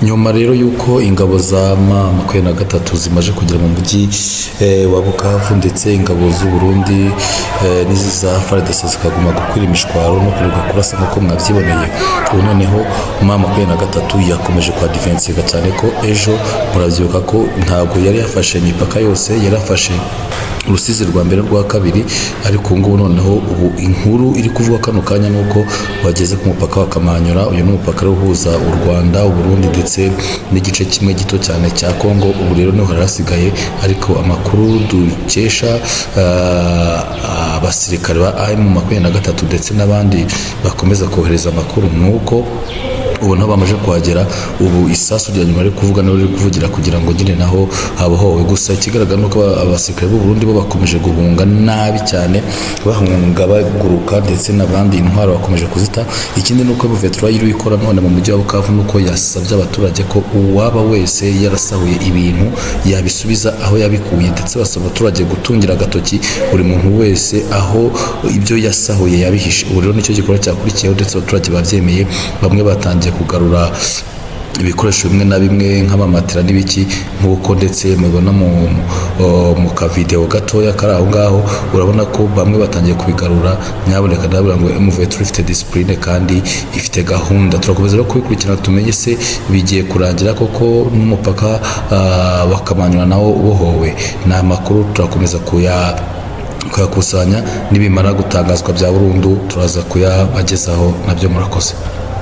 Nyuma rero y'uko ingabo za M23 zimaze kugera mu mujyi wa Bukavu, ndetse ingabo z'u Burundi n'izi za FARDC zikaguma gukwira imishwaro no kureka kurasa nk'uko mwabyiboneye, ubu noneho M23 yakomeje kwa defensive, cyane ko ejo murabyibuka ko ntabwo yari yafashe imipaka yose, yarafashe Rusizi rwa mbere, rwa kabiri. Ariko ubu ngubu noneho, ubu inkuru iri kuvuga kano kanya ni uko bageze ku mupaka wa Kamanyura. Uyu ni umupaka rero uhuza u Rwanda, u Burundi ndetse n'igice kimwe gito cyane cya Kongo. Ubu rero niho hari hasigaye, ariko amakuru dukesha abasirikare ba M23 ndetse n'abandi bakomeza kohereza amakuru ni uko ubu naho bamaze kuhagera. Ubu isasu rya nyuma riri kuvuga naho riri kuvugira kugira ngo nyine naho habohowe. Gusa ikigaragara ni uko abasirikare b'u Burundi bo bakomeje guhunga nabi cyane, bahunga baguruka, ndetse n'abandi intwaro bakomeje kuzita. Ikindi ni uko M23 iri ikora none mu mujyi wa Bukavu nuko yasabye abaturage ko uwaba wese yarasahuye ibintu yabisubiza aho yabikuye, ndetse basaba abaturage gutungira agatoki buri muntu wese aho ibyo yasahuye yabihishe. Ubu rero nicyo gikorwa cyakurikiyeho, ndetse abaturage babyemeye, bamwe batangiye kugarura ibikoresho bimwe na bimwe nk'amamatera n'ibiki, nk'uko ndetse mubibona mu kavideo gatoya kari aho ngaho. Urabona ko bamwe batangiye kubigarura. Nyaboneka ndabura ngo M23 ifite discipline kandi ifite gahunda. Turakomeza rero kubikurikirana tumenye se bigiye kurangira koko n'umupaka wa Kamanyura nawo ubohowe. Ni amakuru turakomeza kuyakusanya, nibimara gutangazwa bya burundu turaza kuyabagezaho nabyo. Murakoze.